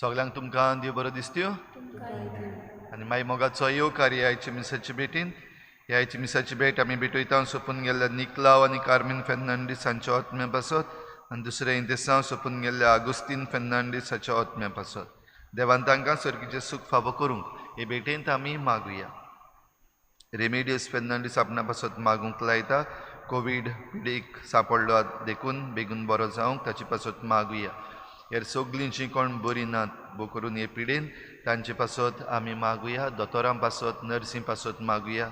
सगल्यांक तुमकां देव बरो दिसत्यो आनी मागीर मोगाचो येवकार ह्या आयच्या मिसाचे भेटीन. ह्या आयच्या मिसाची भेट आमी भेटयता सोंपून गेल्ल्या निकलाव आनी कार्मीन फेर्नांडीस हांच्या आत्म्या पासत आनी दुसरें इंतेसांव सोंपून गेल्ल्या आगुस्तीन फेर्नांडीस हाच्या आत्म्या पासत. देवान तांकां सर्गीचें सूख फावो करूंक हे भेटेंत आमी मागुया. रेमेडियस फेर्नांडीस आपणा पासत मागूंक लायता. कोवीड पिडेक सांपडलो देखून बेगून बरो जावंक ताचे पासत मागुया. हेर सगळीं जीं कोण बरीं नात भो करून हे पिडेन तांचे पासत आमी मागुया. दोतोरां पासत, नर्सी पासत मागुया.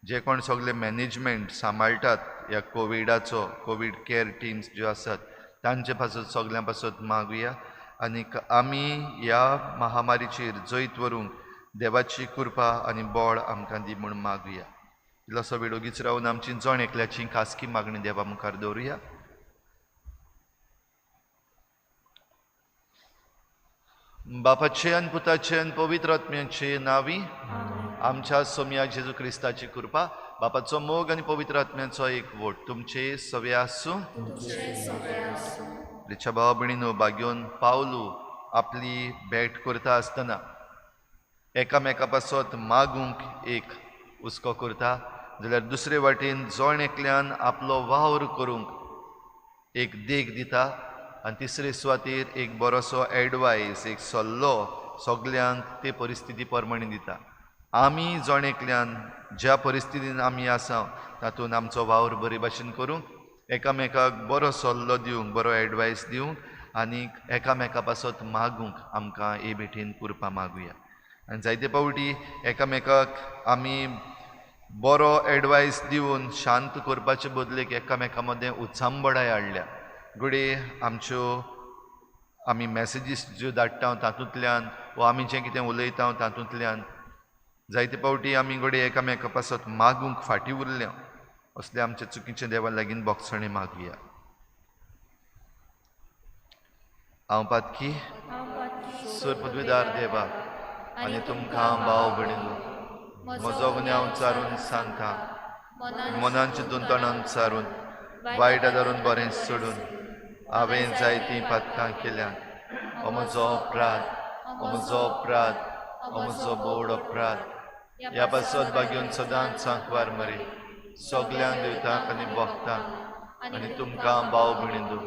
जे कोण सगळे मॅनेजमेंट सांबाळटात ह्या कोविडाचो, कोवीड कॅर टिम्स ज्यो आसात तांचे पासत सगळ्यां पासत मागुया. आनीक आमी ह्या महामारीचेर जैत व्हरूंक देवाची कृपा आनी बळ आमकां दी म्हूण मागुया. इल्लोसो वेळ ओगीच रावन आमची जण एकल्याची खासगी मागणी देवा मुखार दवरुया. बापाचे आनी पुताचे आनी पवित्र आत्म्याचे नांवी आमच्या सोमया जेजू क्रिस्ताची कृपा, बापाचो मोग आनी पवित्र आत्म्याचो एक वोट तुमचे सवे आसूं. रिच्या भावा भयणीनो, भाग्योन पावलू आपली भेट करता आसतना एकामेका पासत मागूंक एक हुस्को करता जाल्यार दुसरे वाटेन जण एकल्यान आपलो वावर करूंक एक देख दिता आनी तिसरे सुवातेर एक बरोसो एडवायस, एक सल्लो सगल्यांक ते परिस्थिती प्रमाणे दिता. आमी जण एकल्यान ज्या परिस्थितीन आमी आसा तातूंत आमचो वावर बरे भाशेन करूंक, एकामेकाक बरो सल्लो दिवंक, बरो एडवायस दिवंक आनी एकामेका पासत मागूंक आमकां हे भेटेन कृपा मागुया. आनी जायते फावटी एकामेकाक आमी बरो एडवायस दिवन शांत करपाचे बदलेक एकामेका मदें उचांबळाय हाडल्या. घडये आमच्यो आमी मॅसेजीस ज्यो धाडटा तातूंतल्यान वा आमी जें कितें उलयता तातूंतल्यान जायते फावटी आमी घडये एकामेका पासत मागूंक फाटीं उरल्या. असले आमचे चुकीचे देवा लागीं बोगसणें मागुया. हांव पातकी सर पदवीदार देवा आनी तुमकां भाव भयणीनो म्हजो गुन्यांव चारून सांगता, मनान चिंतून तणान चारून वायट आदारून बरें सोडून हांवें जायतीं पातकां केल्यांत. हो म्हजो अपराध, हो म्हजो अपराध, हो म्हजो बोड अपराध. ह्या पासत भाग्योन सदांच सांकवार मरे सगल्यांक देवतांक आनी भक्तांक आनी तुमकां भाव भयणीनो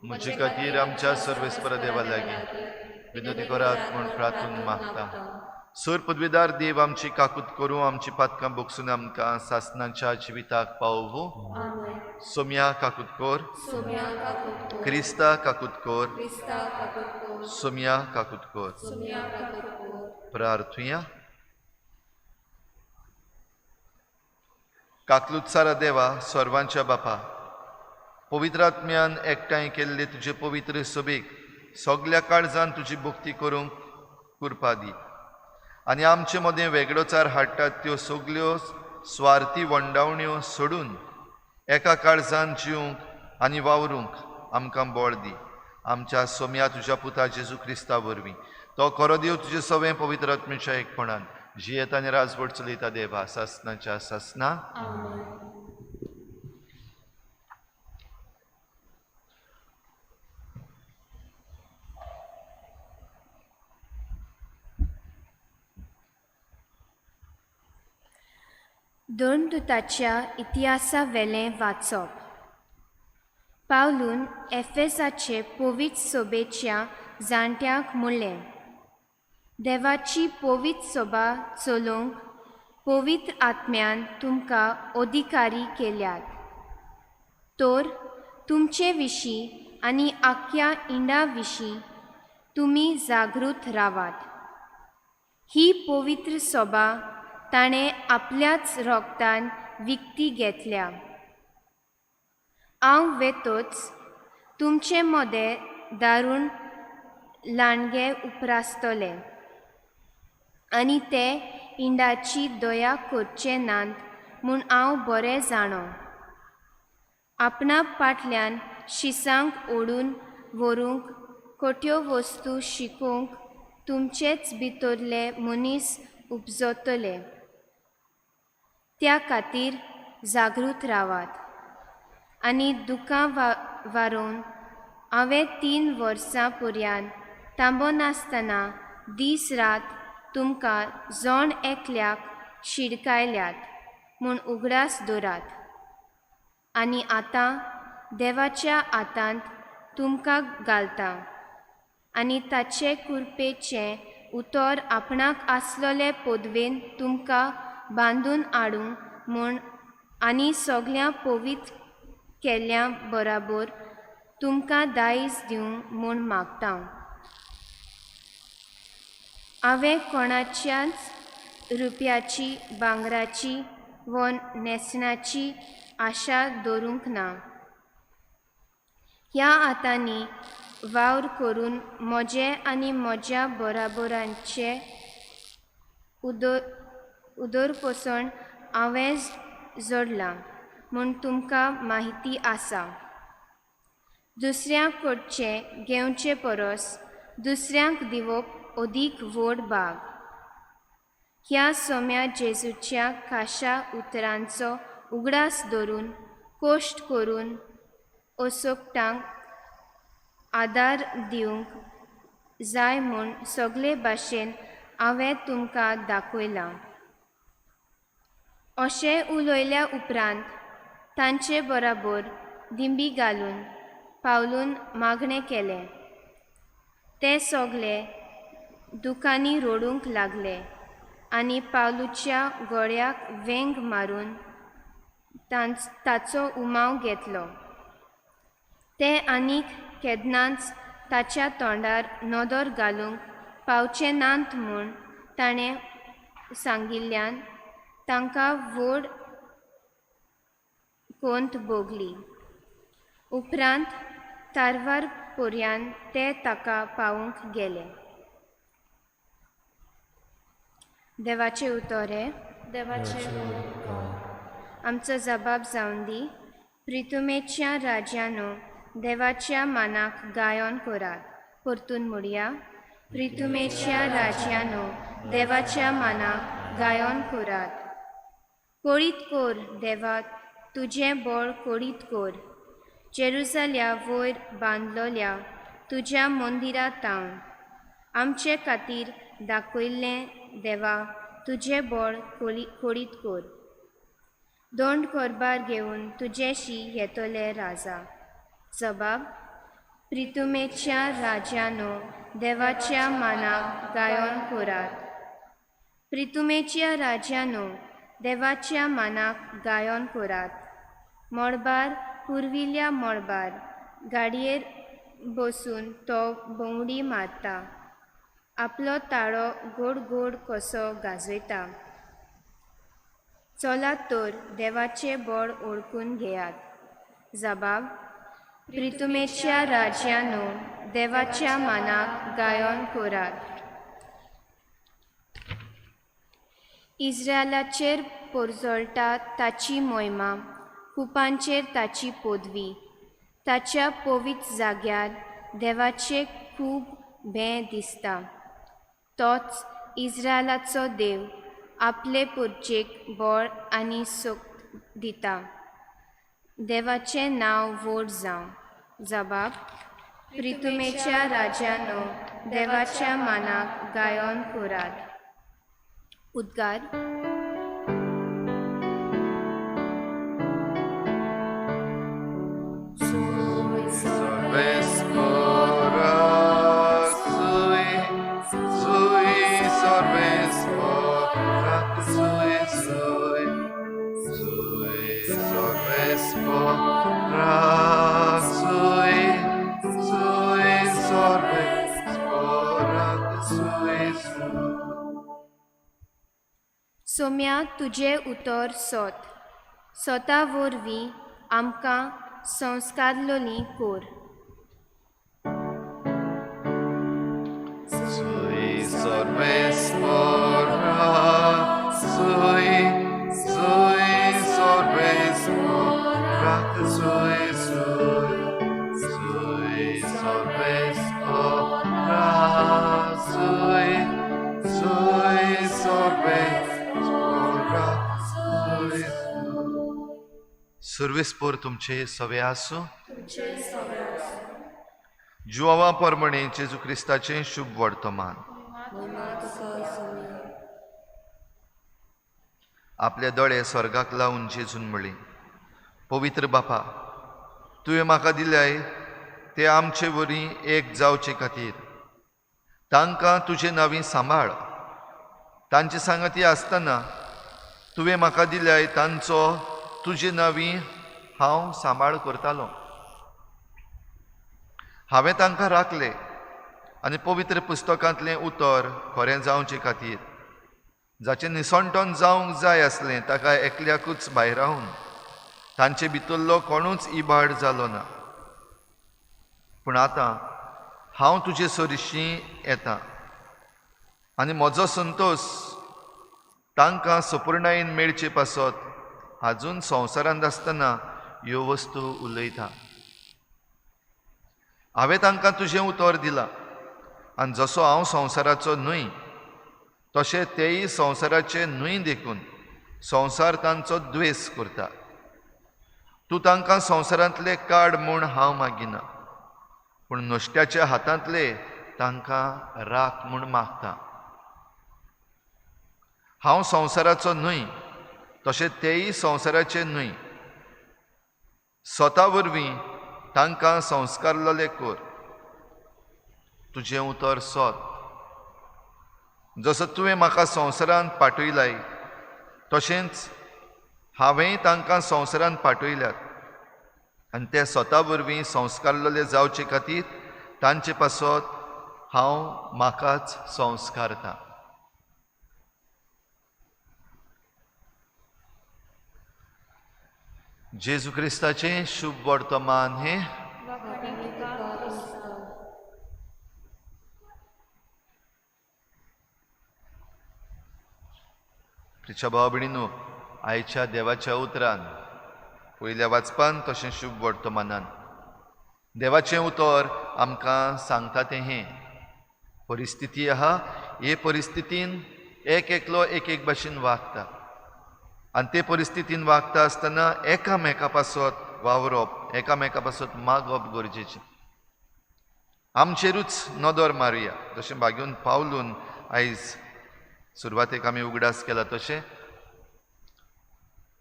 म्हजे खातीर आमच्या सर्वेस्पर देवा लागीं विनंती करात म्हूण प्रार्थून मागता. सूर पदवीदार देव आमची काकूत करूं, आमची पातकां बोगसून आमकां सासनाच्या जिविताक पावोवं. सोम्या काकूत कोर, क्रिस्ता काकूत कोर, सोम्या काकूत कोर. प्रार्थुया. काकलुत्सारा देवा, सर्वांच्या बापा, पवित्र आत्म्यान एकठांय केल्ले तुजे पवित्र सभेक सगल्या काळजान तुजी भक्ती करूंक कृपा दी आनी आमचे मदें वेगळोचार हाडटात त्यो सगल्यो स्वार्थी वंडावण्यो सोडून एका काळजान जिवंक आनी वावरूंक आमकां बळ दी. आमच्या सोम्या तुज्या पुता जेजू क्रिस्ता वरवीं तो खरो देव तुजे सवें पवित्र आत्म्याच्या एकपणान जियेता आनी राजवट चलयता देवा सासनाच्या सासना. धर्मदूताच्या इतिहासा वेलें वाचप. पावलून एफेसाचे पवित्र सोबेच्या जाणट्यांक म्हणलें, देवाची पवित्र सोबा चलोवंक पवित्र आत्म्यान तुमकां अधिकारी केल्यात, तर तुमचे विशीं आनी आख्या इंडा विशीं तुमी जागृत रावात. ही पवित्र सोबा ताणें आपल्याच रोगतान विकती घेतल्या. हांव वेतोच तुमचे मदें दारूण लांडगे उपरासतले आनी ते इंडाची दया करचे नात म्हूण हांव बरें जाणो. आपणा पाटल्यान शिसांक ओडून व्हरूंक खोट्यो वस्तू शिकोवंक तुमचेच भितरले मनीस उपजतले. त्या खातीर जागृत रावात आनी दुकां वारोवन हांवें 3 वर्सां पर्यंत थांबनासतना दीस रात तुमकां जण एकल्याक शिडकायल्यात म्हूण उगडास दवरात. आनी आतां देवाच्या हातांत तुमकां घालता आनी ताचे कुरपेचें उतर आपणाक आसलोले पदवेन तुमकां बांदून हाडूंक म्हूण आनी सगळ्या पवित्र केल्ल्या बराबर तुमकां दायज दिवंक म्हूण मागता. हांवें कोणाच्याच रुपयाची, भांगराची वो न्हेसणाची आशा दवरूंक ना. ह्या हातांनी वावर करून म्हजें आनी म्हज्या बराबरांचें उदरपोसण हांवें जोडलां म्हूण तुमकां म्हायती आसा. दुसऱ्या कडचें घेवचे परस दुसऱ्यांक दिवप अदीक व्हड भाग. ह्या सोम्या जेजूच्या खाशा उतरांचो उगडास दवरून कश्ट करून असोकटांक आदार दिवंक जाय म्हूण सगळे भाशेन हांवें तुमकां दाखयलां. अशें उलयल्या उपरांत तांचे बराबर दिंबी घालून पावलून मागणें केलें. ते सगळे दुकांनी रडूंक लागले आनी पावलूच्या गळ्याक वेंग मारून ताचो उमाव घेतलो. ते आनीक केन्नाच ताच्या तोंडार नदर घालूंक पावचे नात म्हूण ताणें सांगिल्ल्यान तांकां व्हड कोंत भोगली. उपरांत तारवार पर्यान ते ताका पावूंक गेले. देवाचें उतर हें. देवाचें आमचो जबाब जावन दी. प्रितुमेच्या राजानो देवाच्या मानाक गायन करात. परतून म्हणया, प्रितुमेच्या राजानो देवाच्या मानाक गायन करात. कळीत कोर देवा तुजें बळ कळीत कोर. जेरुजाल्या वयर बांदलोल्या तुज्या मंदिरा तावन आमचे खातीर दाखयल्लें देवा तुजें बळ कळीत कोर. दोंड कोरबार घेवन तुजेशी येतले राजा. जबाब प्रितुमेच्या राजानो देवाच्या मानाक गायन करात. प्रितुमेच्या राजानो देवाच्या मानाक गायन करात. मळबार पुर्विल्ल्या मळबार गाडयेर बसून तो भोंवडी मारता. आपलो ताळो गोड गोड कसो गाजयता. चलात तर देवाचें बळ ओळखून घेयात. जबाब प्रितुमेच्या राजानो देवाच्या मानाक गायन करात. इस्रायलाचेर पोरजोळटा ताची मोहिमा, कुपांचेर ताची पदवी. ताच्या पवित्र जाग्यार देवाचें खूब भें दिसता. तोच इस्रायलाचो देव आपले पुर्जेक बळ आनी शक्त दिता. देवाचें नांव व्हड जावं. जबाब प्रितुमेच्या राजानो देवाच्या मानाक गायन करात. उद्गार. सोम्या तुजें उतर सोत सोता वरवीं आमकां संस्कारलोली कोर. सुर्वेस्पोर तुमचे सवे आसूं. जुआंवा प्रमाणे जेजू क्रिस्ताचें शुभ वर्तमान. आपले दोळे स्वर्गाक लावन जेजून म्हळें, पवित्र बापा, तुवें म्हाका दिल्याय ते आमचे वरी एक जावचे खातीर तांकां तुजे नांवी सांबाळ. तांचे सांगाती आसतना तुवें म्हाका दिल्याय तांचो तुजे नांवी हांव सांबाळ करतालो. हांवें तांकां राखले आनी पवित्र पुस्तकांतलें उतर खरें जावचे खातीर जाचें निसणटन जावंक जाय आसलें ताका एकल्याकूच भायरावन तांचे भितरलो कोणूच इबाड जालो ना. पूण आतां हांव तुजे सरशीं येता आनी म्हजो संतोश तांकां सपुर्णायेन मेळचे पासत आजून संवसारांत आसतना ह्यो वस्तू उलयता. हांवें तांकां तुजें उतर दिलां आनी जसो हांव संवसाराचो न्हय तशें तेय संवसाराचे न्हय देखून संवसार तांचो द्वेस करता. तूं तांकां संवसारांतले काड म्हूण हांव मागिना, पूण नुस्त्याच्या हातांतले तांकां राख म्हूण मागता. हांव संवसाराचो न्हय तशें तेय संवसाराचे न्हय. स्वता वरवीं तांकां संस्कारलेले कर. तुजें उतर सत. जसो तुवें म्हाका संवसारांत पाठयलाय तशेंच हांवेंय तांकां संवसारांत पाठयल्यात आनी ते स्वता वरवीं संस्कारलेले जावचे खातीर तांचे पासत हांव म्हाकाच संस्कारतां. जेजू क्रिस्ताचें शुभ वर्तमान हें. प्रिच्या भाव भयणीनो, आयच्या देवाच्या उतरान पयल्या वाचपान तशें शुभ वर्तमानान देवाचें उतर आमकां सांगता तें हें परिस्थिती आहा. हे परिस्थितीन एक एकलो एक एक भाशेन वागता आनी ते परिस्थितीन वागता आसतना एकामेका पासत वावरप, एकामेका पासत मागप गरजेचें. आमचेरूच नदर मारुया. जशें भाग्योन पावलून आयज सुरवातेक आमी उगडास केला तशें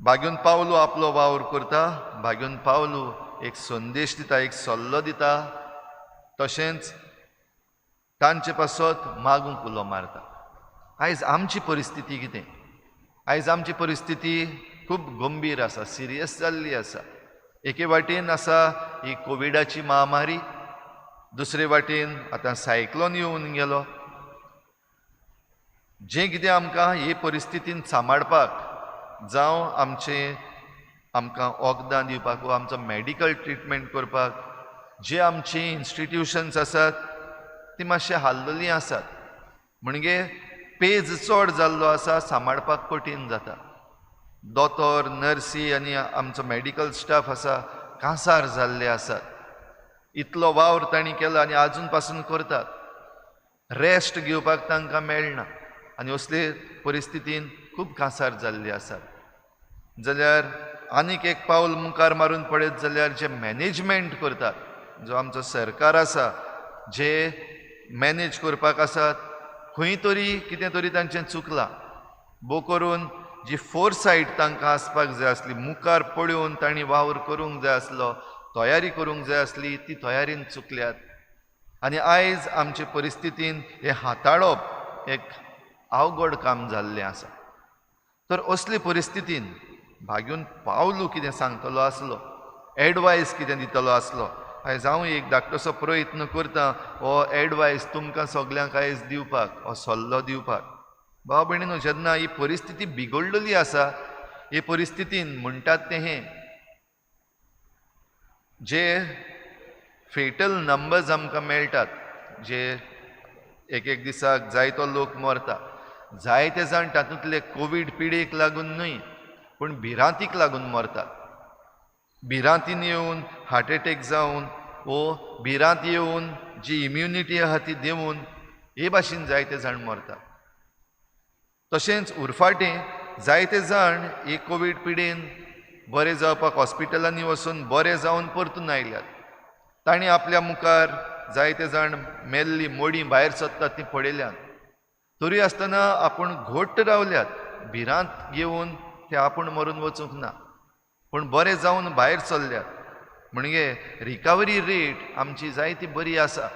भाग्योन पावलू आपलो वावर करता, भाग्योन पावलू एक संदेश दिता, एक सल्लो दिता, तशेंच तांचे पासत मागूंक उलो मारता. आयज आमची परिस्थिती कितें? आयज आमची परिस्थिती खूब गंभीर आसा, सिरियस जाल्ली आसा. एके वाटेन आसा ही कोविडाची महामारी, दुसरे वाटेन आतां सायक्लोन येवन गेलो. जें कितें आमकां हे परिस्थितीन सांबाळपाक जावं आमचें आमकां वखदां दिवपाक वा आमचो मॅडिकल ट्रिटमेंट करपाक जे आमची इन्स्टिट्युशन्स आसात ती मातशें हाल्ललीं आसात. म्हणजे पेज चड जाल्लो आसा, सांबाळपाक कठीण जाता. दोतोर, नर्सी आनी आमचो मॅडिकल स्टाफ आसा कांसार जाल्ले आसात. इतलो वावर तांणी केला आनी आजून पासून करतात. रेस्ट घेवपाक तांकां मेळना आनी असले परिस्थितीन खूब कांसार जाल्ले आसात. जाल्यार आनीक एक पावल मुखार मारून पळयत जाल्यार जे मॅनेजमेंट करतात, जो आमचो सरकार आसा, जे मॅनेज करपाक आसात, खंय तरी कितें तरी तांचें चुकलां. भोव करून जी फोरसायट तांकां आसपाक जाय आसली, मुखार पळोवन तांणी वावर करूंक जाय आसलो, तयारी करूंक जाय आसली, ती तयारीन चुकल्यात. आनी आयज आमचे परिस्थितीन हें हाताळप एक अवघड काम जाल्लें आसा. तर असले परिस्थितीन भाग्योन पावलू कितें सांगतलो आसलो, एडवायस कितें दितलो आसलो, आयज हांव एक धाकटोसो प्रयत्न करता हो एडवायस तुमकां सगल्यांक आयज दिवपाक, हो सल्लो दिवपाक. भाव भयणीनो, जेन्ना ही परिस्थिती बिगडलेली आसा, हे परिस्थितीन म्हणटात तें हें जे फेटल नंबर्स आमकां मेळटात, जे एक एक दिसाक जायतो लोक मरता, जायते जाण तातूंतले कोवीड पिडेक लागून न्हय पूण भिरांतीक लागून मरतात. भिरांतीन येवन हार्ट एटॅक जावन वो भिरांत येवन जी इम्युनिटी आहा ती देंवून हे भाशेन जायते जाण मरतात. तशेंच उरफाटें जायते जाण हे कोवीड पिडेन बरे जावपाक हॉस्पिटलांनी वचून बरे जावन परतून आयल्यात. तांणी आपल्या मुखार जायते जाण मेल्ली मोडीं भायर सरतात ती पळयल्यात. तरी आसतना आपूण घोट्ट रावल्यात, भिरांत घेवन ते आपूण मरून वचूंक ना, पूण बरे जावन भायर सरल्यात. म्हणजे रिकवरी रेट आमची जायती बरी आसा.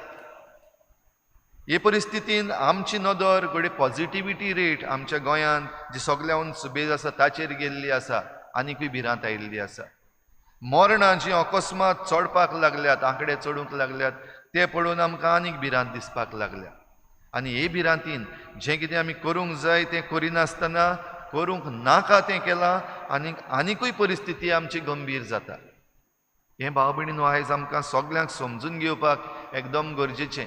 हे परिस्थितीन आमची नदर घडये पॉजिटिविटी रेट आमच्या गोंयांत जी सगळ्याहून सुबेज आसा ताचेर गेल्ली आसा, आनीकूय भिरांत आयिल्ली आसा. मरणां जी अकस्मात चडपाक लागल्यात, आंकडे चडूंक लागल्यात, ते पळोवन आमकां आनीक भिरांत दिसपाक लागल्या. आनी हे भिरांतीन जें कितें आमी करूंक जाय तें करिनासतना करूंक नाका तें केलां आनीक आनिकूय परिस्थिती आमची गंभीर जाता. हें भाव भयणीनो आयज आमकां सगल्यांक समजून घेवपाक एकदम गरजेचें.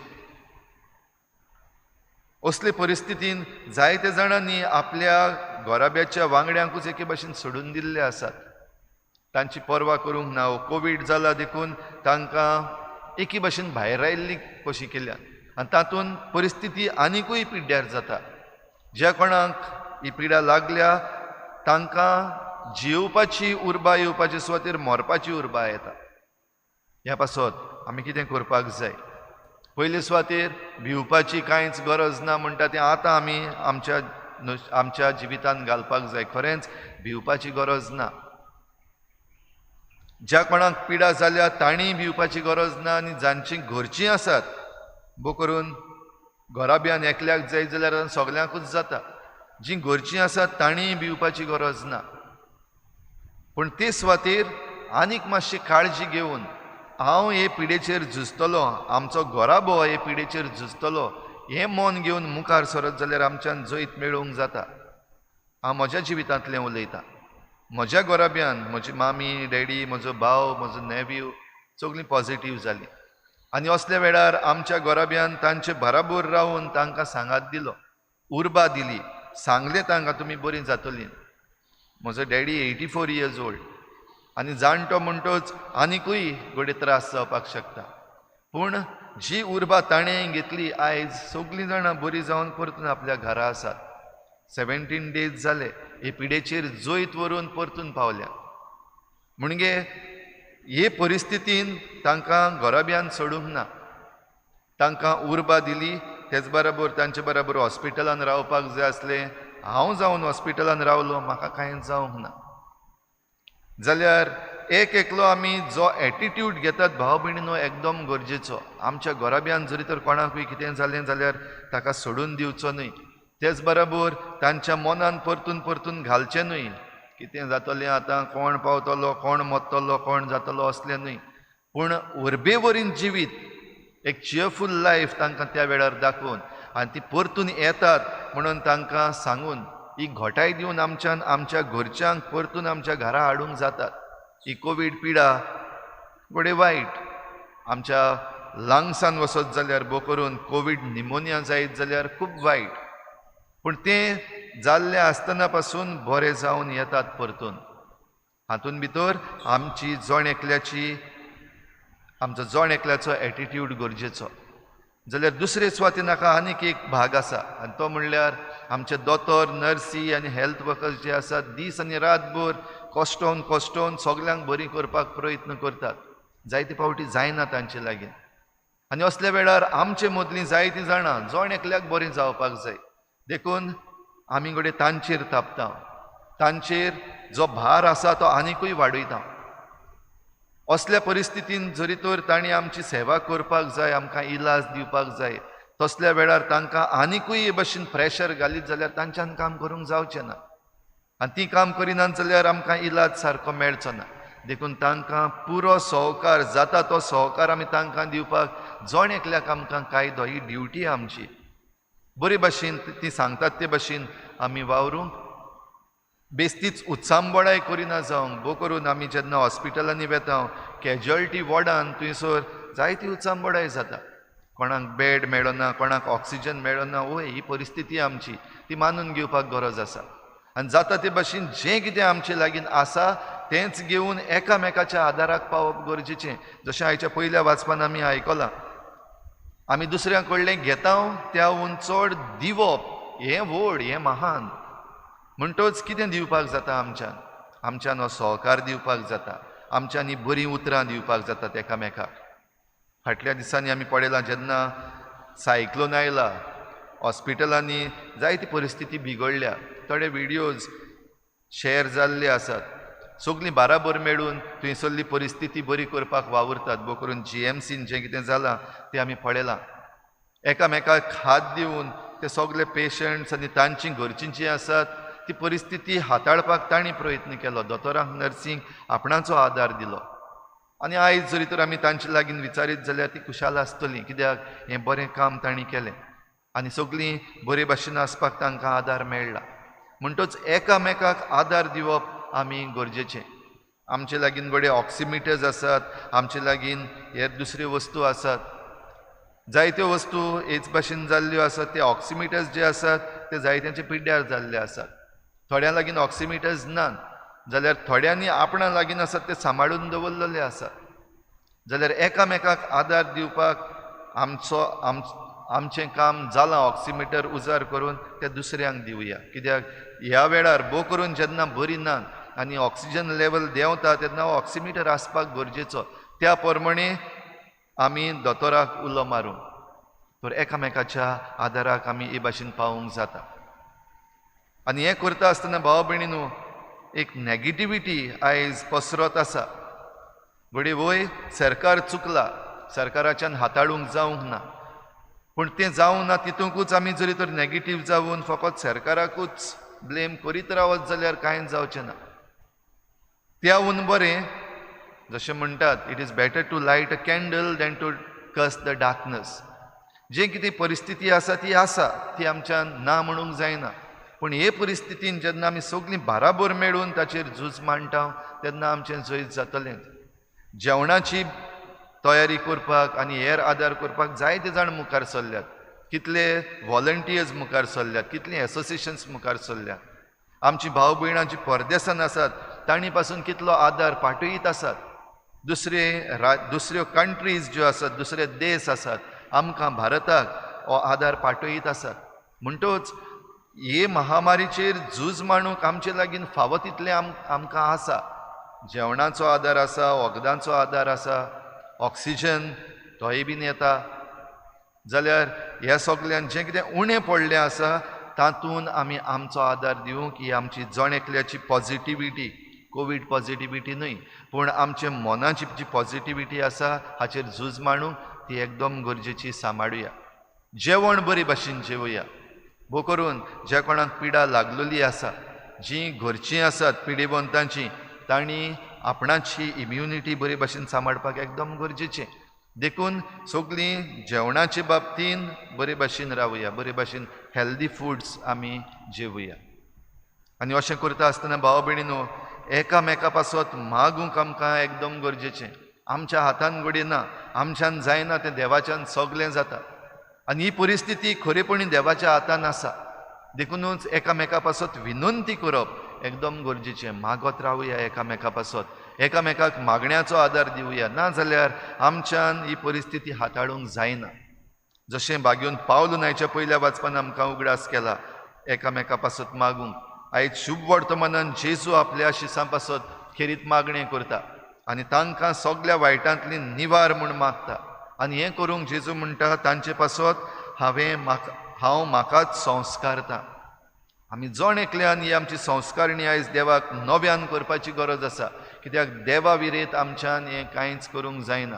असले परिस्थितीन जायते जाणांनी आपल्या घराब्याच्या वांगड्यांकूच एके भाशेन सोडून दिल्ले आसात, तांची पर्वा करूंक ना. कोवीड जाला देखून तांकां एके भाशेन भायर आयिल्ली कशी केल्या आनी तातूंत परिस्थिती आनिकूय पिड्ड्यार जाता. ज्या कोणाक ही पिडा लागल्या तांकां जियोवपाची उर्बा येवपाची सुवातेर मरपाची उर्बा येता. ह्या पासत आमी कितें करपाक जाय? पयले सुवातेर भिवपाची कांयच गरज ना म्हणटा तें आतां आमी आमच्या जिवितांत घालपाक जाय. खरेंच भिवपाची गरज ना. ज्या कोणाक पिडा जाल्या तांणी भिवपाची गरज ना आनी जांची घरचीं आसात बो करून घराब्यान एकल्याक जाय जाल्यार सगल्यांकूच जाता, जीं घरचीं आसात तांणीय भिवपाची गरज ना. पूण ते सुवातेर आनीक मातशी काळजी घेवन हांव हे पिडेचेर झुजतलो, आमचो घराबो हे पिडेचेर झुजतलो हें मन घेवन मुखार सरत जाल्यार आमच्यान जैत मेळोवंक जाता. हांव म्हज्या जिवितांतलें उलयतां. म्हज्या घराब्यान म्हजी मामी, डॅडी, म्हजो भाव, म्हजो नेव्यू सगळीं पॉजिटीव जालीं आनी असल्या वेळार आमच्या घराब्यान तांचे बराबर रावून तांकां सांगात दिलो, उर्बा दिली, सांगलें तांकां तुमी बरीं जातलीं. म्हजो डॅडी 84 इयर्स ओल्ड आनी जाणटो म्हणटोच आनिकूय घडये त्रास जावपाक शकता, पूण जी उर्बा ताणें घेतली आयज सगळीं जाणां बरीं जावन परतून आपल्या घरा आसात. 17 डेज जाले हे पिडेचेर जैत व्हरून परतून पावल्या. म्हणजे हे परिस्थितीन तांकां घराब्यान सोडूंक ना, तांकां उर्बा दिली. तेच बराबर तांचे बराबर हॉस्पिटलान रावपाक जाय आसलें, हांव जावन हॉस्पिटलान रावलो, म्हाका कांय जावंक ना. जाल्यार एक एकलो आमी जो एटिट्यूड घेतात भाव भयणीनो एकदम गरजेचो. आमच्या घराब्यान जरी तर कोणाकूय कितें जालें जाल्यार ताका सोडून दिवचो न्हय, तेच बराबर तांच्या मनान परतून परतून घालचें न्हय, कितें जातलें आतां, कोण पावतलो, कोण मरतलो, कोण जातलो असलें न्हय, पूण उर्बेवरीन जिवीत एक चियरफूल लायफ तांकां त्या वेळार दाखोवन आनी ती परतून येतात म्हणून तांकां सांगून ही घोटाय दिवन आमच्यान आमच्या घरच्यांक परतून आमच्या घरा हाडूंक जातात. ही कोवीड पिडा घडये वायट आमच्या लंग्सान वचत जाल्यार बो करून कोवीड निमोनिया जायत जाल्यार खूब वायट, पूण तें जाल्लें आसतना पासून बरें जावन येतात परतून. हातूंत भितर आमची जण एकल्याची आमचो जण एकल्याचो एटिट्यूड गरजेचो. जाल्यार दुसरे सुवातेन हाका आनीक एक भाग आसा आनी तो म्हणल्यार आमचे दोतोर, नर्सी आनी हेल्थ वर्कर्स जे आसात दीस आनी रातभर कश्टोवन कश्टोवन सगल्यांक बरी करपाक प्रयत्न करतात. जायते फावटी जायना तांचे लागीं आनी असल्या वेळार आमचे मदलीं जायतीं जाणां जण एकल्याक बरें जावपाक जाय, देखून आमी घडये तांचेर तापता, तांचेर जो भार आसा तो आनिकूय वाडयता. असल्या परिस्थितीन जरी तर तांणी आमची सेवा करपाक जाय, आमकां इलाज दिवपाक जाय, तसल्या वेळार तांकां आनिकूय हे भशेन प्रेशर घालीत जाल्यार तांच्यान काम करूंक जावचें ना आनी तीं काम करिनात जाल्यार आमकां इलाज सारको मेळचो ना. देखून तांकां पुरो सहकार जाता तो सहकार आमी तांकां दिवपाक जण एकल्याक आमकां कायदो, ही ड्युटी आमची. बरे भाशेन ती सांगतात ते भाशेन आमी वावरूंक, बेस्तीच उत्सांबोडाय करिना जावंक. बो करून आमी जेन्ना हॉस्पिटलांनी वेता कॅज्युअल्टी वॉर्डान थंयसर जायती उत्सांबोडाय जाता, कोणाक बेड मेळना, कोणाक ऑक्सिजन मेळना. वय ही परिस्थिती आमची, ती मानून घेवपाक गरज आसा आनी जाता ते भाशेन जें कितें आमचे लागीं आसा तेंच घेवन एकामेकाच्या आदाराक पावप गरजेचें. जशें आयच्या पयल्या वाचपान आमी आयकलां, आमी दुसऱ्या कडलें घेता त्याहून चड दिवप हें व्हड, हें महान. म्हणटच कितें दिवपाक जाता आमच्यान? आमच्यान हो सहकार दिवपाक जाता, आमच्यान ही बरीं उतरां दिवपाक जातात एकामेकाक. फाटल्या दिसांनी आमी पळयलां जेन्ना सायक्लोन आयला हॉस्पिटलांनी जायती परिस्थिती बिगडल्या, थोडे व्हिडियोज शेअर जाल्ले आसात. सगळीं बाराबर मेळून थंयसरली परिस्थिती बरी करपाक वावुरतात. भोव करून जीएमसीन जें कितें जालां तें आमी पळयलां. एकामेकाक हात दिवन ते सगळे पेशंट्स आनी तांची घरचीं जीं आसात ती परिस्थिती हाताळपाक तांणी प्रयत्न केलो. दोतोरांक नर्सींक आपणाचो आदार दिलो. आनी आयज जरी तर आमी तांचे लागीं विचारीत जाल्यार ती खुशाल आसतली, कित्याक हें बरें काम तांणी केलें आनी सगळीं बरे भाशेन आसपाक तांकां आदार मेळ्ळा. म्हणटच एकामेकाक आदार दिवप आमी गरजेचें. आमचे लागीं घडये ऑक्सिमिटर्स आसात, आमचे लागीं हेर दुसऱ्यो वस्तू आसात, जायत्यो वस्तू हेच भाशेन जाल्ल्यो आसात. ते ऑक्सिमिटर्स जे आसात ते जायत्यांचे पिड्ड्यार जाल्ले आसात. थोड्यां लागीं ऑक्सिमिटर्स ना जाल्यार थोड्यांनी आपणा लागीं आसात ते सांबाळून दवरलेले आसात. जाल्यार एकामेकाक आदार दिवपाक आमचो आमचें काम जालां. ऑक्सिमिटर उजार करून ते दुसऱ्यांक दिवया, कित्याक ह्या वेळार भोव करून जेन्ना बरी ना आनी ऑक्सिजन लेवल देंवता तेन्ना ऑक्सिमिटर आसपाक गरजेचो. त्या प्रमाणे आमी दोतोराक उलो मारूंक तर एकामेकाच्या आदाराक आमी हे भाशेन पावूंक जाता. आनी हें करता आसतना भाव भयणीनू एक नॅगेटिविटी आयज पसरत आसा. घडये वय सरकार चुकला, सरकाराच्यान हाताळूंक जावंक ना, पूण तें जावंक ना तितूंकूच आमी जरी तर नॅगेटीव जावन फकत सरकाराकूच ब्लेम करीत रावत जाल्यार कांय जावचें ना. त्याहून बरें जशें म्हणटात, it is better to light a candle than to curse the darkness. जे कितें परिस्थिती आसा ती आसा, ती आमच्यान ना म्हणूंक जायना. पूण हे परिस्थितीन जेन्ना आमी सगळीं बाराबर मेळून ताचेर झूज मांडटा तेन्ना आमचें जैत जातलें. जेवणाची तयारी करपाक आनी हेर आदार करपाक जायते जाण मुखार सरल्यात, कितले व्हॉलंटियर्स मुखार सरल्यात, कितलीं एसोसिएशन्स मुखार सरल्यात. आमची भाव भयणां जी परदेसान आसात तांणी पासून कितलो आदार पाठयत आसात. दुसऱ्यो कंट्रीज ज्यो आसात, दुसरे देश आसात, आमकां भारताक हो आदार पाठयत आसात. म्हणटच हे महामारीचेर झूज मांडूंक आमचे लागीं फावो तितलें आमकां आसा. जेवणाचो आदार आसा, वखदांचो आदार आसा, ऑक्सिजन तोय बीन येता. जाल्यार ह्या सगल्यान जें कितें उणें पडलें आसा तातूंत आमी आमचो आदार दिवंक ही आमची जण एकल्याची पॉजिटिविटी, कोवीड पॉजिटिविटी न्हय पूण आमचे मनाची जी पॉजिटिविटी आसा हाचेर झूज मांडूंक ती एकदम गरजेची. सांबाळुया, जेवण बरे भाशेन जेवया. भोव करून ज्या कोणाक पिडा लागलेली आसा, जीं घरचीं आसात पिडेवंतांची, तांणी आपणाची इम्युनिटी बरे भाशेन सांबाळपाक एकदम गरजेचें. देखून सगळीं जेवणाचे बाबतीन बरे भाशेन रावया, बरे भाशेन हेल्दी फुड्स आमी जेवया. आनी अशें करता आसतना भाव भयणीनो एकामेका पासत मागूंक आमकां एकदम गरजेचें. आमच्या हातान घडये ना, आमच्यान जायना, तें देवाच्यान सगळें जाता. आनी ही परिस्थिती खरेपणी देवाच्या हातान आसा. देखुनूच एकामेका पासत विनंती करप एकदम गरजेचें. मागत रावया एकामेका पासत, एकामेकाक मागण्याचो आदार दिवया, ना जाल्यार आमच्यान ही परिस्थिती हाताळूंक जायना. जशें बागेवन पावल न्हायच्या पयल्या वाचपान आमकां उगडास केला एकामेका पासत मागूंक. आयज शुभ वर्तमानान जेजू आपल्या शिसां पासत खेरीत मागणें करता आनी तांकां सगल्या वायटांतली निवार म्हूण मागता. आनी हें करूंक जेजू म्हणटा तांचे पासत हांव म्हाकाच संस्कारता. आमी जण एकल्यान ही आमची संस्कारणी आयज देवाक नव्यान करपाची गरज आसा, कित्याक देवा विरेत आमच्यान हें कांयच करूंक जायना.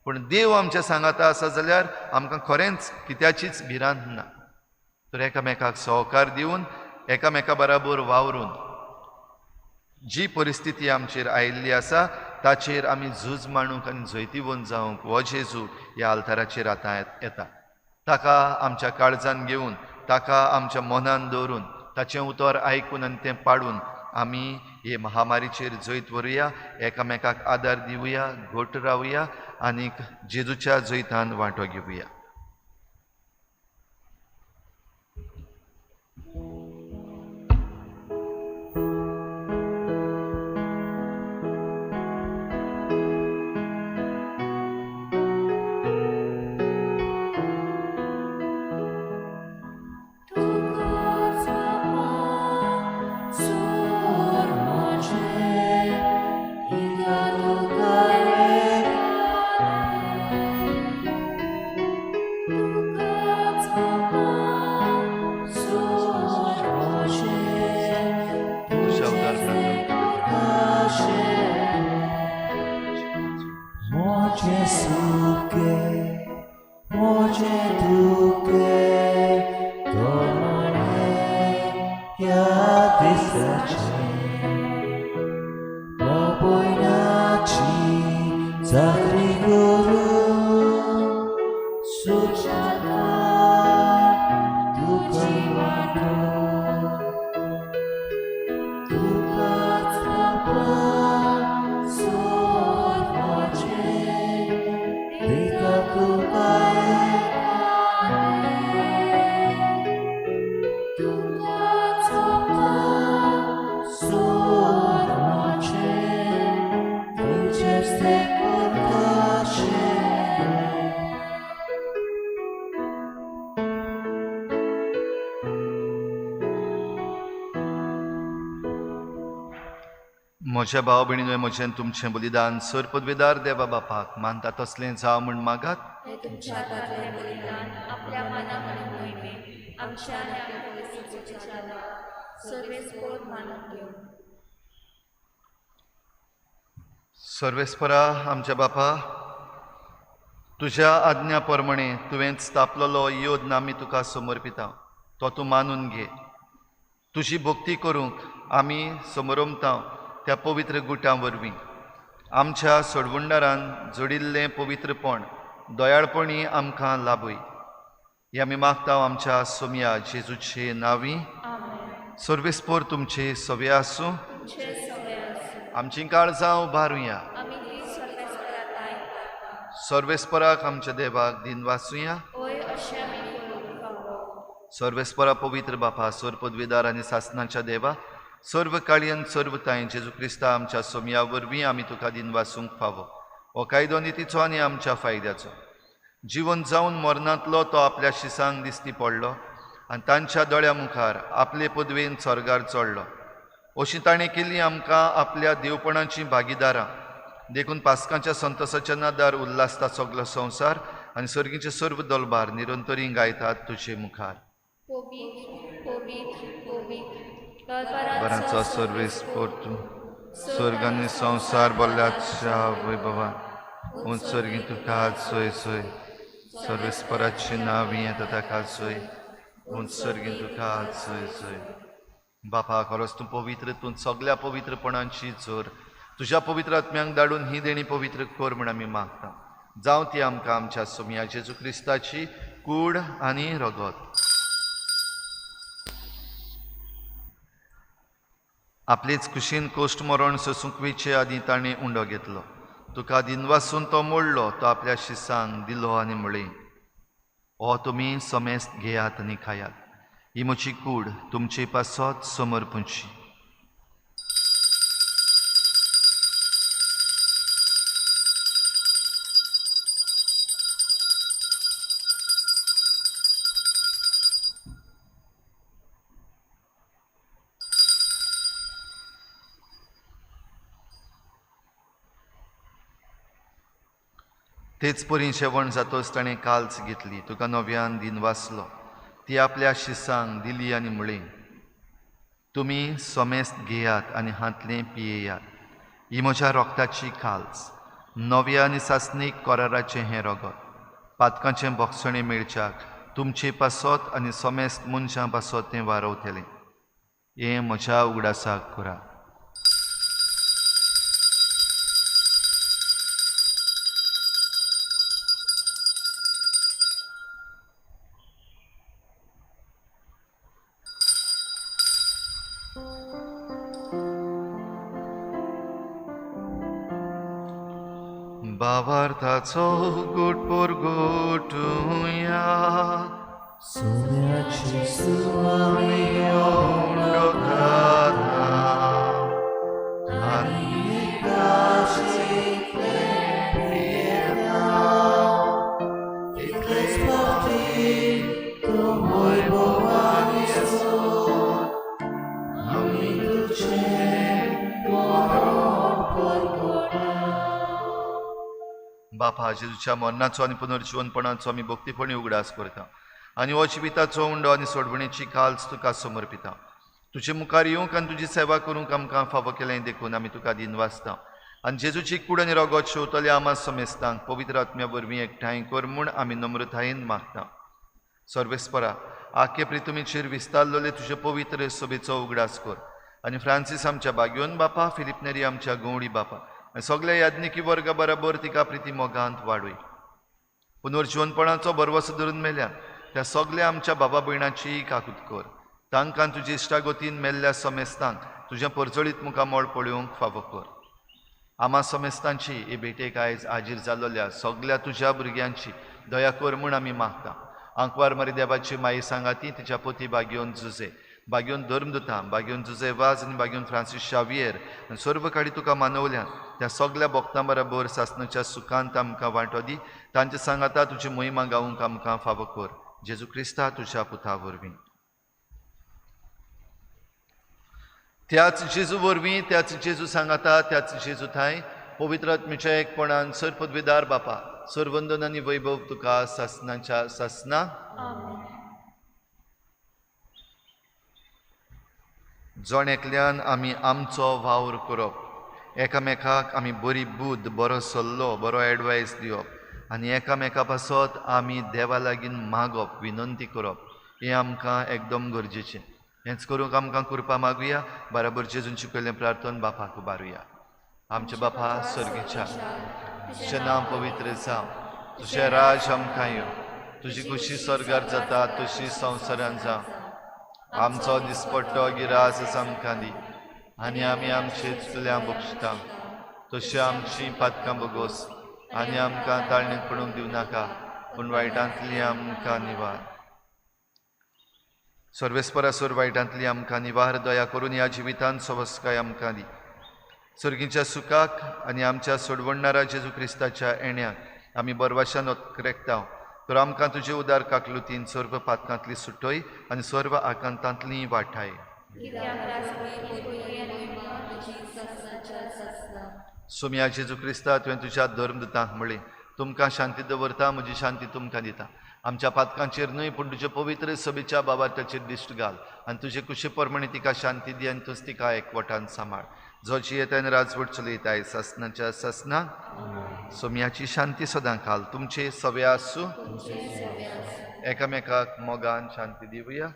पूण देव आमच्या सांगाता आसा जाल्यार आमकां खरेंच कित्याचीच भिरांत ना. तर एकामेकाक सहकार दिवन एकामेका बराबर वावरून जी परिस्थिती आमचेर आयिल्ली आसा ताचेर आमी झूज मांडूंक आनी जैतिवंत जावंक हो जेजू ह्या आल्ताराचेर आतां येता. ताका आमच्या काळजान घेवन, ताका आमच्या मनान दवरून, ताचें उतर आयकून आनी तें पाडून आमी हे महामारीचेर जैत व्हरुया, एकामेकाक आदार दिवया, घट रावया आनीक जेजूच्या जैतान वांटो घेवया. मोजे सुखे मोजे दुखे तो म्हणे ह्या दिसाचें बापयनाची चाकरी करून सुशेगाद तुका वांटो तुकाच बापा सोद म्हजें दिता तुका तुकाच बापा सोद म्हजें तुजेच तें करपाचें. म्हज्या भाव भयणीनो, म्हजें तुमचें बलिदान सर पदवेदार देवा बापाक मानता तसलें जावं म्हूण मागात. हें तुमच्या हातांतलें बलिदान आपल्या मना आनी मोहिमे आमच्या आनी आपल्या पवित्र सर्वेस्पोर मानून घेवं. सर्वेस्परा आमच्या बापा, तुज्या आज्ञा प्रमाणे तुवें स्थापलेलो योद्न आमी तुका समर्पिता, तो तूं मानून घे. तुजी भक्ती करूंक आमी समरमता त्या पवित्र गुटां वरवीं आमच्या सोडवणदारान जोडिल्लें पवित्रपण दयाळपणी आमकां लाभय. हें आमी मागता आमच्या सोमया जेजूचे नांवी. सर्वेस्पोर तुमचे सवे आसूं. तुमचे सवे आसूं. आमचीं काळजां उबारुया. आमी ती सर्वेस्परा तांय करता. सर्वेस्पराक आमच्या देवाक दिन वाचुया. ओय अशें आमी करूंक फावो. सर्वेस्परा पवित्र बापा, सर्व पदवीदार आनी सासनाच्या देवा, सर्व काळयन सर्व तांय जेजू क्रिस्ता आमच्या सोमया वरवीं आमी तुका दिन वाचूंक फावो. हो कायदो नितीचो आनी आमच्या फायद्याचो. जिवन जावन मरणांतलो तो आपल्या शिसांक दिसती पडलो आनी तांच्या दोळ्या मुखार आपले पदवेन स्वर्गार चडलो. अशी ताणें केली आमकां आपल्या देवपणाचीं भागीदारां. देखून पास्कांच्या संतोसाच्या नादार उल्हासता सगलो संवसार आनी सर्गीचे सर्व दलबार निरंतरी गायतात तुजे मुखार. पवित्र पवित्र पवित्र बरांचो सर्वेस्पोर तूं, स्वर्ग आनी संवसार बोल्ल्याच्या वैभवान उंच स्वर्गी तुका सोय सोय. सर्वेस्पराची नांवी येता ताका सोय, उंच स्वर्गी तुका सोय सोय. बापा, खरोच तूं पवित्र, तूं सगल्या पवित्रपणांची जोर. तुज्या पवित्र आत्म्यांक धाडून ही देणी पवित्र कर म्हूण आमी मागता. जावं ती आमकां आमच्या सोमया जेजू क्रिस्ताची कूड आनी रगत. आपलेच कुशीन कोश्ट मरण सोसूंक वयचे आदीं ताणें उंडो घेतलो. तुका दिनवासून तो मोडलो, तो आपल्या शिसांक दिलो आनी म्हळें, हो तुमी समेस्त घेयात आनी खायात, ही म्हजी कूड तुमचे पासत समर्पूची. तेच परी जेवण जातोच ताणें काल्च घेतली, तुका नव्यान दिन वाचलो, ती आपल्या शिसांक दिली आनी म्हळें, तुमी समेस्त घेयात आनी हांतलें पियेयात, ही म्हज्या रोगताची काल्च, नव्या आनी सासणीक कराराचें हें रगत, पातकांचें बोगसणें मेळच्याक तुमचे पासत आनी समेस्त मनशां पासत तें वारवतलें. हें म्हज्या उगडासाक करा. भावार्थाचो गुट पुरगुटुया. सोन्याची सुवामी उंडो खाता आनी इतलेच फावटी तो वैभवान येसो आमी तुजें मरण परगटा. बापा, जेजूच्या मरणाचो आनी पुनर्जिवनपणाचो आमी भक्तीपणी उगडास करता आनी हो जिविताचो उंडो आनी सोडवणेची काल्च तुका समर्पिता. तुजे मुखार येवंक आनी तुजी सेवा करूंक आमकां फावो केलें देखून आमी तुका दिनवासता. आनी जेजूची कूड आनी रगत शेवतले आमा समेस्तांक पवित्र आत्म्या वरवीं एकठांय कर म्हूण आमी नम्रतायेन मागता. सर्वेस्परा, आखे प्रितुमीचेर विस्तारलेले तुजे पवित्र सभेचो उगडास कर आनी फ्रांसीस आमच्या बाग्योन बापा, फिलीप नेरी आमच्या गवळी बापा आनी सगल्या याज्ञिकी वर्गा बराबर तिका प्रिती मोगांत वाडय. पुनर्जिवनपणाचो भरवसो धरून मेल्या त्या सगल्या आमच्या बाबा भयणाची काकूत कर. तांकां तुजी इश्टागतीन मेल्ल्या समेस्तांक तुजें परजळीत मुखामळ पळोवंक फावो कर. आमा समेस्तांची हे भेटेक आयज हाजीर जाल्लोल्या सगल्या तुज्या भुरग्यांची दया कर म्हूण आमी मागता. आंकवार मारी देवाची माई सांगाती तिच्या पोती बागयोन जुजे, बागयोन धर्मदुतां, बागयोन जुजे वाज आनी बागयोन फ्रांसीस शावियर आनी सर्व काडी तुका मानवल्यान त्या सगल्या भक्तां बराबर सासणाच्या सुखांत आमकां वांटो दी. तांचे सांगाता तुजी मोहिमा गावूंक आमकां फावो कर. जेजू क्रिस्ता तुज्या पुता वरवीं. त्याच जेजू वरवीं, त्याच जेजू सांगाता, त्याच जेजू थांय पवित्र आत्म्याच्या एकपणान सर पदवीदार बापा, सरवंदन आनी वैभव तुका सासनाच्या सासना. जण एकल्यान आमी आमचो वावर करप, एकामेकाक आमी बरी बुद्द, बरो सल्लो, बरो एडवायस दिवप आनी एकामेका पासत आमी देवा लागीं मागप, विनंती करप हें आमकां एकदम गरजेचें. हेंच करूंक आमकां कृपा मागुया. बराबर जेजून शिकयल्लें प्रार्थन बापाक उबारुया. आमच्या बापा सर्गीच्या, तुजें नांव पवित्र जावं, तुजें राज आमकां येवं, तुजी खुशी स्वर्गार जाता तशी संवसारान जावं. आमचो दिसपट्टो गिरास आमकां दी आनी आमी आमचे चुकल्या बक्षता तशी आमची पातकां बोगोस आनी आमकां ताळणेंत पडूंक दिवं नाका, पूण वायटांतली आमकां निवार. सर्वेस्परासर वायटांतली आमकां निवार दया करून ह्या जिवितांत सवस्काय आमकां दी. सर्गीच्या सुखाक आनी आमच्या सोडवणणारा जेजू क्रिस्ताच्या येण्याक आमी बरवाशान रेखता. तर आमकां तुजे उदार काकलुतीन सर्व पातकांतली सुटय आनी सर्व आकांतांतली वाठाय. सोम्या जेजू क्रिस्ता, तुवें तुज्या धर्मदुतांक म्हळें, तुमकां शांती दवरता, म्हजी शांती तुमकां दिता. आमच्या पातकांचेर न्हय पूण तुजे पवित्र सभेच्या बाबार्थाचेर दिश्ट घाल आनी तुजे कुशे प्रमाणे तिका शांती दी आनी तूंच तिका एकवटान सांबाळ. जो जियेता आनी राजवट चलयताय सासनाच्या सासना. सोम्याची शांती सदां खाल तुमचे सवे आसूं. एकामेकाक मोगान शांती दिवया.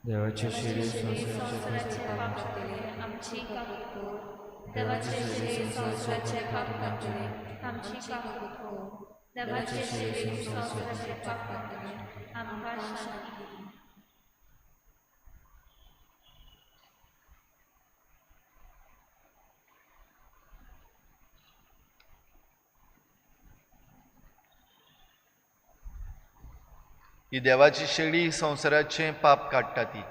देवाचे शरीर संवसाराचे पाप काडटले आमची काकूत कर. देवाचे शरीर संवसाराचे पाप काडटले आमची काकूत कर. देवाचे शरीर संवसाराचे पाप काडटले आमकां शांती दी. ही देवाची शेळी संवसाराचें पाप काडटा. ती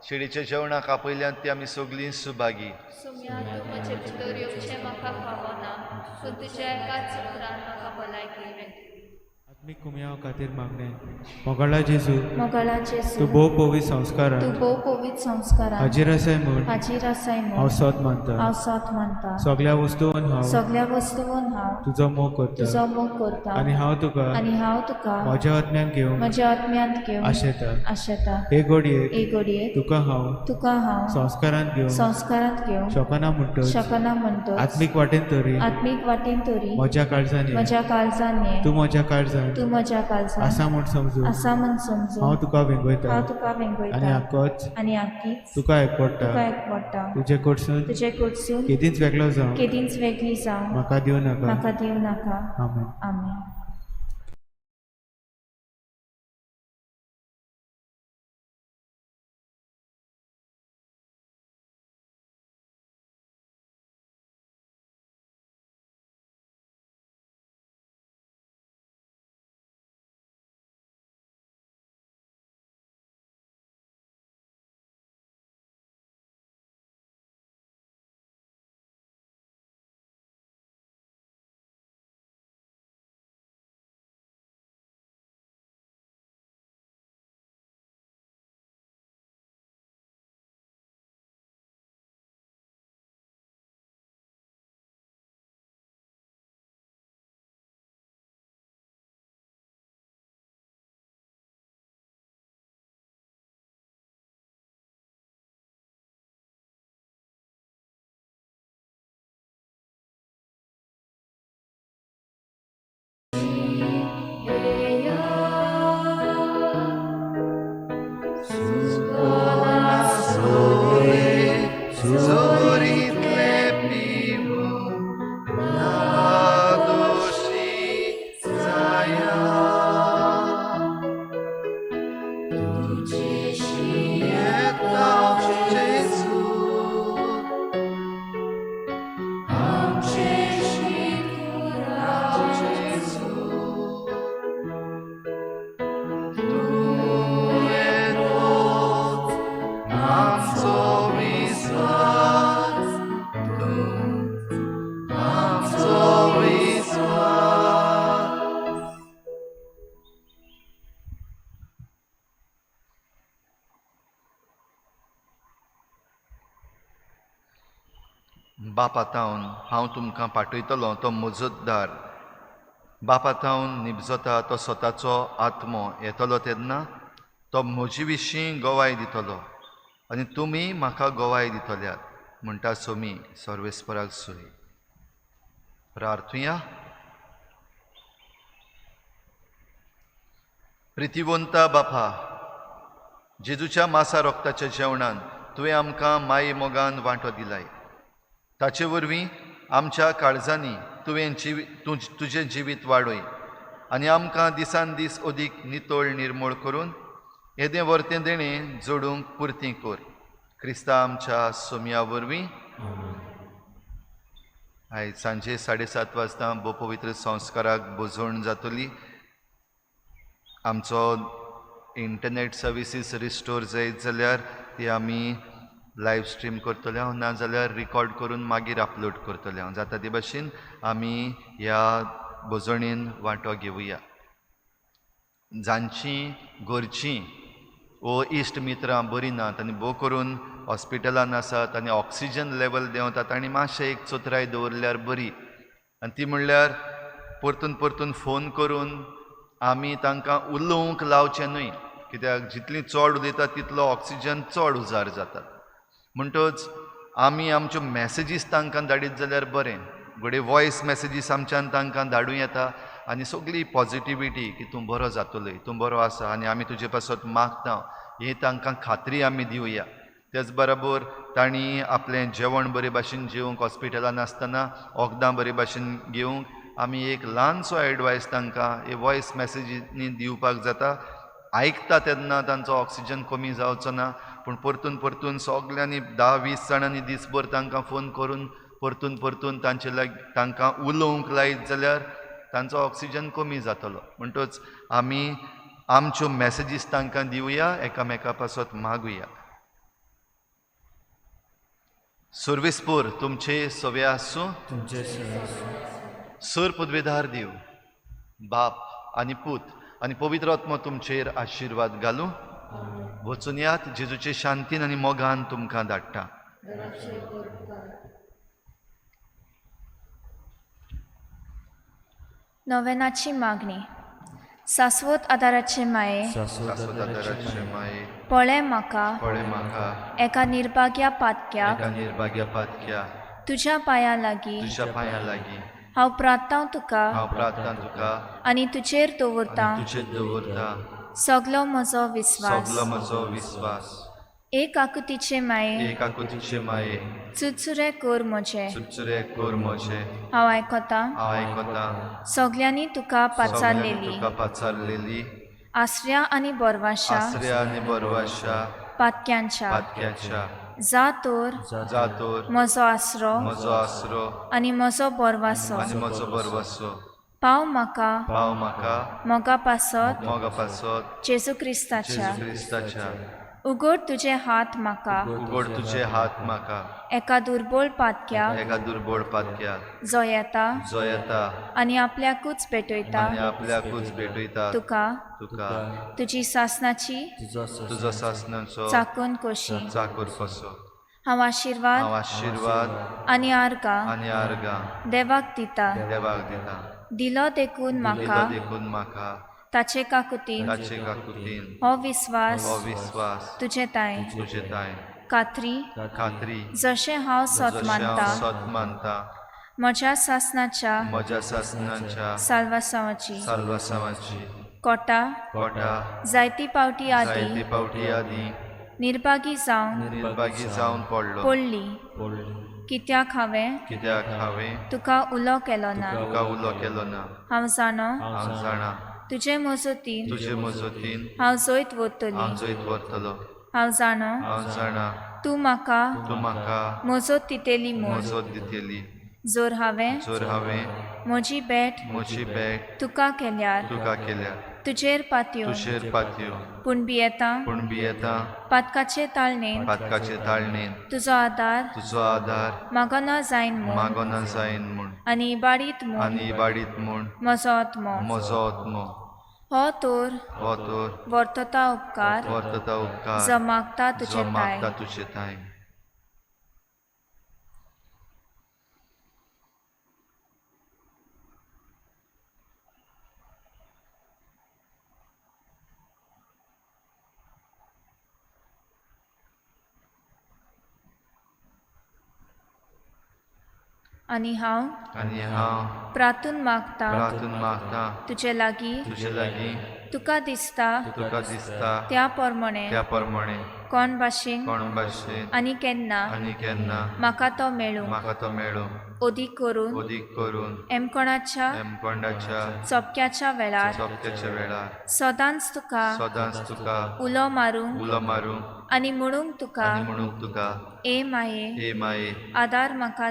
शेळीच्या जेवणाक आपयल्यान ती आमी सगळीं सुभागी. सोम्या, तूं म्हजे भितर येवचें म्हाका फावना, पूण तुज्या एकाच उतरान म्हाका भलायकी मेळटली. आत्मीक कुमयाव खातीर मागणें. मोगाळा जेजू, मोगाळा जेजू, तूं भोव पवित्र संस्कारान तूं भोव पवित्र संस्कारान हाजीर आसाय म्हूण हाजीर आसाय म्हूण हांव सत मानता. हांव सत मानता. सगल्या वस्तून हांव सगल्या वस्तून हांव तुजो मोग करता तुजो मोग करता आनी हांव तुका आनी हांव तुका म्हज्या आत्म्यान घेवंक म्हज्या आत्म्यांत घेवन आशेता. आशेता. हे घडयेक हे घडयेक तुका हांव तुका हांव संस्कारांत घेवंक संस्कारांत घेवंक शकना म्हणटच शकना म्हणटच आत्मीक वाटेन तरी आत्मीक वाटेन तरी म्हज्या काळजान ये. म्हज्या काळजान ये. तूं म्हज्या काळजान तूं म्हज्या काळजान आसा म्हूण समजून आसा म्हूण समजून हांव तुका वेंगयता हांव तुका आनी वेंगयता आकोच आनी आकीच तुका एकवडटा. तुका एकवडटा. तुजे कडसून तुजे कडसून केदींच वेगळो जावं केदींच वेगळी जावं म्हाका दिवं नाका. म्हाका दिवं नाका. आमेन. आमेन. आमचो विस्वास, तूंच आमचो विस्वास. बापा तावन हांव तुमकां पाठयतलो तो मजतदार, बापा तावन निबजता तो स्वताचो आत्मो येतलो तेन्ना तो म्हजे विशीं गवाय दितलो आनी तुमी म्हाका गवाय दितल्यात म्हणटा सोमी सर्वेस्पराक सोय. प्रार्थुया. प्रितीवंता बापा, जेजूच्या मासा रोगताच्या जेवणान तुवें आमकां माये मोगान वांटो दिलाय. ताचे वरवीं आमच्या काळजांनी तुवें तुजें जिवीत वाडय आनी आमकां दिसान दीस अदीक नितळ निर्मूळ करून येदें वर्तें देणें जोडूंक पुरती कर. क्रिस्ता आमच्या सोमया वरवीं. आयज सांजे 7:30 वाजता भोव पवित्र संस्काराक भोजवण जातली. आमचो इंटरनेट सर्विसीस रिस्टोर जायत जाल्यार ती आमी लायव स्ट्रीम करतले हांव, ना जाल्यार रिकॉर्ड करून मागीर अपलोड करतले हांव. जाता ते भाशेन आमी ह्या भोजणेन वांटो घेवया. जांची घरचीं वो इश्ट मित्रां बरीं नात आनी भोव करून हॉस्पिटलान आसात आनी ऑक्सिजन लेवल देंवता तांणी मातशें एक चतुराय दवरल्यार बरी. आनी ती म्हणल्यार परतून परतून फोन करून आमी तांकां उलोवंक लावचें न्हय, कित्याक जितली चड उलयता तितलो ऑक्सिजन चड उजार जाता. म्हणटच आमी आमच्यो मॅसेजीस तांकां धाडीत जाल्यार बरें. घडये वॉयस मॅसेजीस आमच्यान तांकां धाडूं येता आनी सगळी पॉजिटिविटी की तूं बरो जातलोय, तूं बरो आसा आनी आमी तुजे पासत मागता ही तांकां खात्री आमी दिवया. तेच बरोबर तांणी आपलें जेवण बरे भाशेन जेवंक हॉस्पिटलान आसतना वखदां बरे भाशेन घेवंक आमी एक ल्हानसो एडवायस तांकां हे वॉयस मॅसेजींनी दिवपाक जाता. आयकता तेन्ना तांचो ऑक्सिजन कमी जावचो ना, पूण परतून परतून सगल्यांनी 10-20 जाणांनी दीसभर तांकां फोन करून परतून परतून तांचे लागीं तांकां उलोवंक लायत जाल्यार तांचो ऑक्सिजन कमी जातलो. म्हणटच आमी आमच्यो मॅसेजीस तांकां दिवया, एकामेका पासत मागुया. सर्वेस्पूर तुमचे सवे आसूं. तुमचे सवे आसूं. सर पदवेदार देव बाप आनी पूत आनी पवित्र आत्मो तुमचेर आशिर्वाद घालूं. वचून यात, जेजूचे शांतीन आनी मोगान तुमकां धाडटा. नोवेनाची मागणी. सास्वत आदाराचे माये, शाश्वत आदाराचे माये, पळय म्हाका पळय म्हाका एका निर्भाग्या पातक्याक, एका निर्भाग्या पातक्या, तुज्या पांया लागीं तुज्या पांया लागीं हांव प्रार्थना तुका हांव प्रार्थना तुका आनी तुजेर दवरतां तुजेर दवरतां सगलो म्हजो विस्वास. सगलो म्हजो विस्वास. एक आकुतीचे माये, एक आकुतीचे माये, चुरचुरे कर म्हजे, चुरचुरे कर म्हजे, हांव आयकतां हांव आयकतां सगल्यांनी तुका सगल्यांनी पाचारलेली तुका पाचारलेली आसऱ्या आनी बोरवाशा आसऱ्या आनी बरवाशा पातक्यांच्या पातक्याच्या जा तर जा तर म्हजो आसरो म्हजो आसरो आनी म्हजो बोरवासो आनी म्हजो बरवासो पाव म्हाका पाव म्हाका मोगा पासत मोगा पासत जेजू क्रिस्ताच्या. जेजू क्रिस्ताच्या. उगड तुजे हात म्हाका उगड तुजे हात म्हाका एका दुर्बोळ पातक्याक एका दुर्बोळ पातक्याक जो येता जो येता आनी आपल्याकूच भेटयता आनी आपल्याकूच भेटयता तुका तुका तुजी सासनाची तुजो सासनाचो चाकून कोशी. चाकूर कसो. हांव आशिर्वाद हांव आशिर्वाद आनी आर्गां आनी आर्गां देवाक दिता. देवाक दिता. दिलो देखून म्हाका दिलो देखून म्हाका ताचे काकुतीन ताचे काकुतीन हो विस्वास हो विस्वास तुजे ताय तुजे ताय खात्री खात्री जशें हांव सत जशें हांव मानता सत मानता म्हज्या सासनाच्या म्हज्या सासनाच्या साल्वासांवाची साल्वासांवाची कोटा कोटा जायती पावटी जायते आदी पावटी आदी निर्भागी जावन निर्भागी जावन पडलो पडली कित्याक हांवें कित्याक हांवें तुका उलो केलो ना. तुका उलो केलो ना. हांव जाणो हांव जाणा तुजे मजतीन तुजे मजतीन हांव जैत व्हरतली. हांव जैत व्हरतलो. हांव जाणो हांव जाणा तूं म्हाका तूं म्हाका मजत दितली म्हूण. मजत दितली. जर हांवें जर हांवें म्हजी भेट म्हजी भेट तुका केल्यार तुका केल्या तुजेर पातयो तुजेर पातयो पूण भियेता पूण भियेता पातकाचे ताळणेन पातकाचे ताळणेन तुजो आदार तुजो आदार मागना जायन म्हूण मागोना जायन म्हूण आनी इबाडीत म्हूण आनी इबाडीत म्हूण म्हजो आत्मो म्हजो आत्मो हो तर वर्तता उपकार वर्तता उपकार जो मागता तुजे जो ताय मागता तुजे ताय. आनी हांव प्रार्थून मागता तुजे लागीं तुका दिसता त्या प्रमाणे कोण भाशेन आनी केन्ना म्हाका तो मेळूं ओदीक करून एमकोणाच्या चोपक्याच्या वेळार सदांच तुका उलो मारूंक आनी म्हणूंक तुका ए माये आदार म्हाका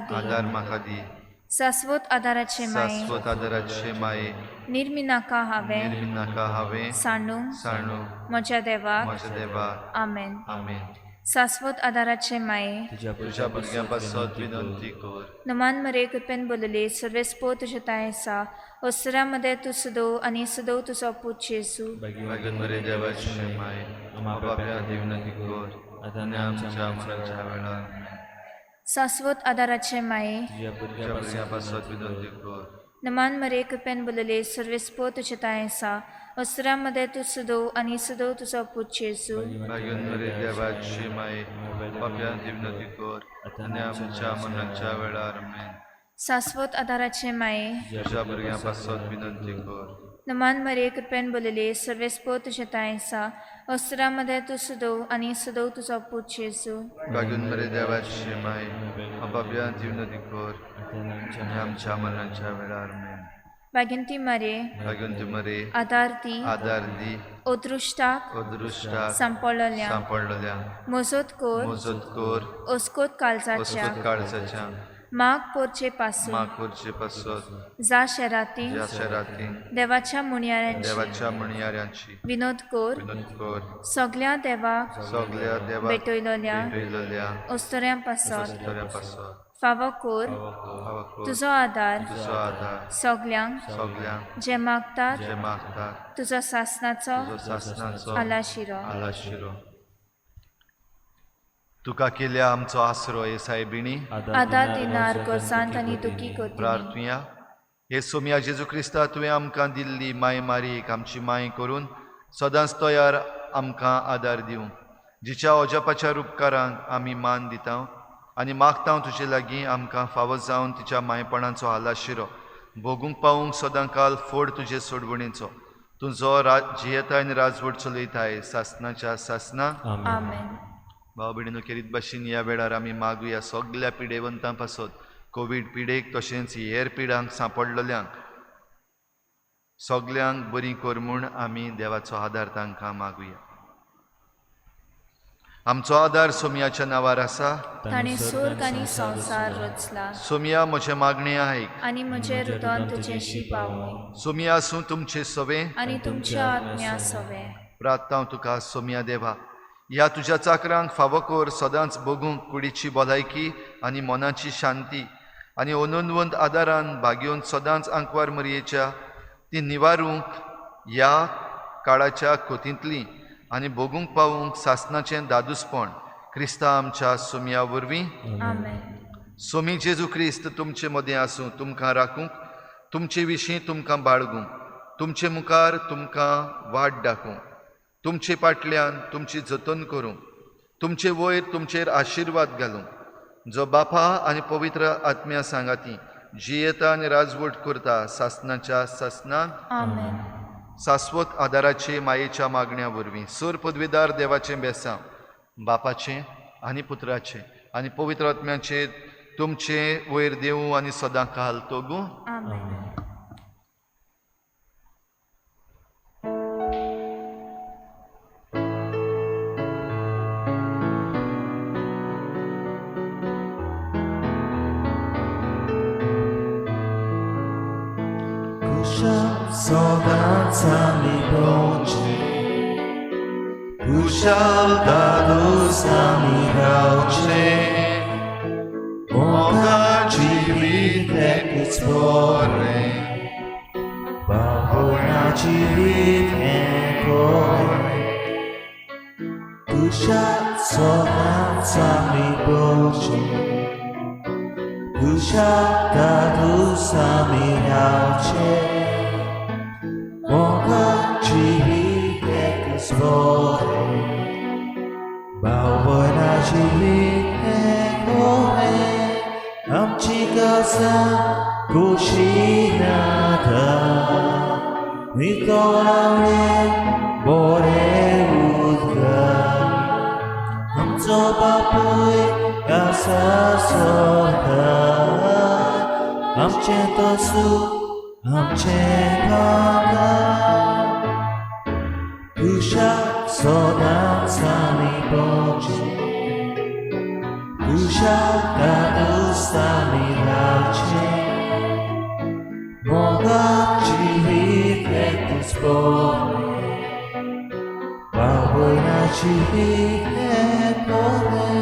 दी शाश्वत आदाराचे माये निर्मिनाका हांवें सांडूंक म्हज्या देवाक. आमेन. शाश्वत आदाराचे माये तुझ्या भुरग्यां पासत विनंती कर. नमान मरे कृपेन बोलले सर्वेस्पो तुजे ताय आसा ओसऱ्या मदें तूं सदोव आनी सदोव तुजो पूत जेजू. भाग्यवंत मरे देवाचे माये आमकां पाप्यां खातीर विनंती कर आतां आनी आमच्या मरणाच्या वेळार. शाश्वत आदाराचे माये तुझ्या भुरग्यां पासत विनंती कर. नमान मरे कृपेन बोलले सर्वेस्पो तुजे ताय आसा ओसऱ्या मदें तूं सदोव आनी सदोव तुजो पूत जेजू. भाग्यवंत मरे देवाचे माये पाप्यां खातीर विनंती कर आतां आनी आमच्या मरणाच्या वेळार. आमेन. शाश्वत आदाराचे माये तुझ्या भुरग्यां पासत विनंती कर. नमान मरे कृपेन बोलले सर्वेस्पो तुजे ताय आसा ओसऱ्या मदें तूं सदोव आनी सदोव तुजो पूत जेजू. भाग्यवंत मरे देवाचे माये पाप्यां खातीर विनंती कर आनी आमच्या मरणाच्या वेळार. आमेन. भाग्यवंती मरे भाग्यवंती मरे आदार दी आदार दी अदृश्टाक अदृश्टाक सांपडलेल्या सांपडलेल्या मजत कर मजत कर अस्कोत काळजाच्या अस्कोत काळजाच्या माग पोरचे पासून माग पोरचे पासून जा शेराती ज्या शेराती देवाच्या म्हणयाऱ्यांची देवाच्या म्हणयाऱ्यांची विनोद कर विनोद कर सगळ्या देवाक सगळ्या देवाक भेटयलेल्या भेटयलेल्या अस्तोऱ्यां पासत अस्तोऱ्यां पासत फावो कर फावो कर तुजो आदार तुजो आदार सगल्यांक सगल्यांक जे मागतात जे मागतात तुजो सासनाचो तुजो सासनाचो आलाशिरो आलाशिरो. तुका केल्या आमचो आसरो हे सायबिणी आदार दिनार गोरसांत आनी दुखी कोती. प्रार्थुया. हे सोमया जेजू क्रिस्ता तुवें आमकां दिल्ली माय मारीक आमची माय करून सदांच तयार आमकां आदार दिवं जिच्या अजापाच्या उपकारांक आमी मान दिता आनी मागता तुजे लागीं आमकां फावो जावन तिच्या मायपणाचो आलाशिरो भोगूंक पावूंक सदांकाल फोड तुजे सोडवणेचो. तुजो जियेताय आनी राजवट चलयताय सासनाच्या सासना. आमेन. भाव भयणीनो केरीत भाशेन ह्या वेळार आमी मागुया सगल्या पिडेवंतां पासत कोवीड पिडेक तशेंच हेर पिडांक सांपडलेल्यांक सगल्यांक बरी कर म्हूण आमी देवाचो आदार तांकां मागुया. आमचो आदार सोमयाच्या नांवार आसा ताणें स्वर्ग आनी संवसार रचला. सोमया म्हजें मागणें आयक आनी म्हजें रुदन तुजेशी पावय. सोमया आसूं तुमचें सवें आनी तुमच्या आत्म्या सवें. प्रार्थना तुका सोमया देवा ह्या तुज्या चाकरांक फावो कर सदांच भोगूंक कुडीची भलायकी आनी मनाची शांती आनी अनंतवंत आदारान भागयोवन सदांच आंकवार मरयेच्या ती निवारूंक ह्या काळाच्या कोतींतली आनी भोगूंक पावूंक सासनाचें दादूसपण क्रिस्ता आमच्या सोमया वरवीं. आमेन. सोमी जेजू क्रिस्त तुमचे मदें आसूं तुमकां राखूंक तुमचे विशीं तुमकां बाळगूंक तुमचे मुखार तुमकां वाट दाखोवंक तुमचे पाटल्यान तुमची जतन करूंक तुमचे वयर तुमचेर आशिर्वाद घालूंक जो बापा आनी पवित्र आत्म्या सांगाती जियेता आनी राजवट करता सासनाच्या सासनाक. आमेन. शाश्वत आदाराचे मायेच्या मागण्या वरवीं सर पदवीदार देवाचें बेसांव बापाचें आनी पुत्राचें आनी पवित्र आत्म्याचें तुमचें वयर देवूं आनी सदां काल तोगूं. आमेन. तुज्या सदांच आमी भोंवचें कुशाल दादोस आमी रावचें मोगा जिवीत एकूच बरें बावळा जिवीत हें कोरें तुज्या सदांच आमी भोंवचें तुज्या दादोस आमी रावचें मोगा जिवीत एकूच बरें बावळा जिवीत हें कोरें आमची गजा कुशिनाथा नितळावणे बरें उदक आमचो बापूय आसा सोदा आमचें तसू आमचें भागा तुज्या सदांच आमी भोंवचें तुज्या दादोस आमी रावचें मोगा जिवीत एकूच बरें बावळा जिवीत हें बरें.